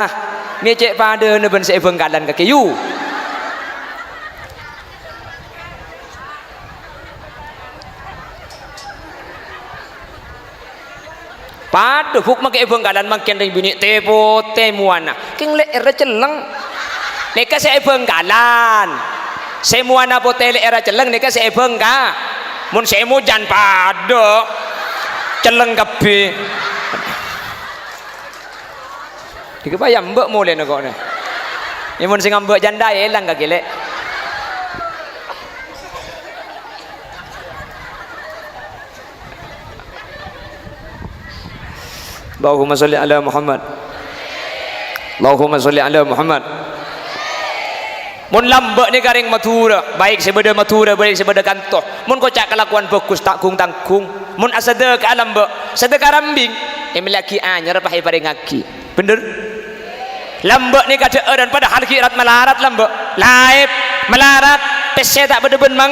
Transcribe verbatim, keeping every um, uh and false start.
Ah, mè' cè' padâna bân sè è Bhângkalan kakè, yu. Padâ, Bu', makè è Bhângkalan mangkèn rèng binè' tè-potè mowana. Kèng lè'èrra cellèng. Nèka sè è Bhângkalan. Sè mowana potè lè'èrra cellèng nèka sè è Bhângka-, mon sè è Mojan padâ. Cellèng kabbhi. Dikepaya mbok molèna kok, nah. Yâ, mon sè ngambek janda, yâ, èlang kakè, Lè'. Allahumma sholli ala Muhammad. Allahumma sholli ala Muhammad. Mon lambek nèka rèng Madhurâ, baik sè bâdâ Madhurâ, baik sè bâdâ kanto. Mon koca' kalakowan bhâghus, ta' gung-tanggung. Mon asadhâka'a lambek, sadhâka rambing, èmellèaghi anyar pas èparèngaghi. Bhender? Lambek nèka dhâ'ârân, padahal ghi' rat-malarat lambek. Laèp, malarat, pèssè ta' bâdâ bân mang-,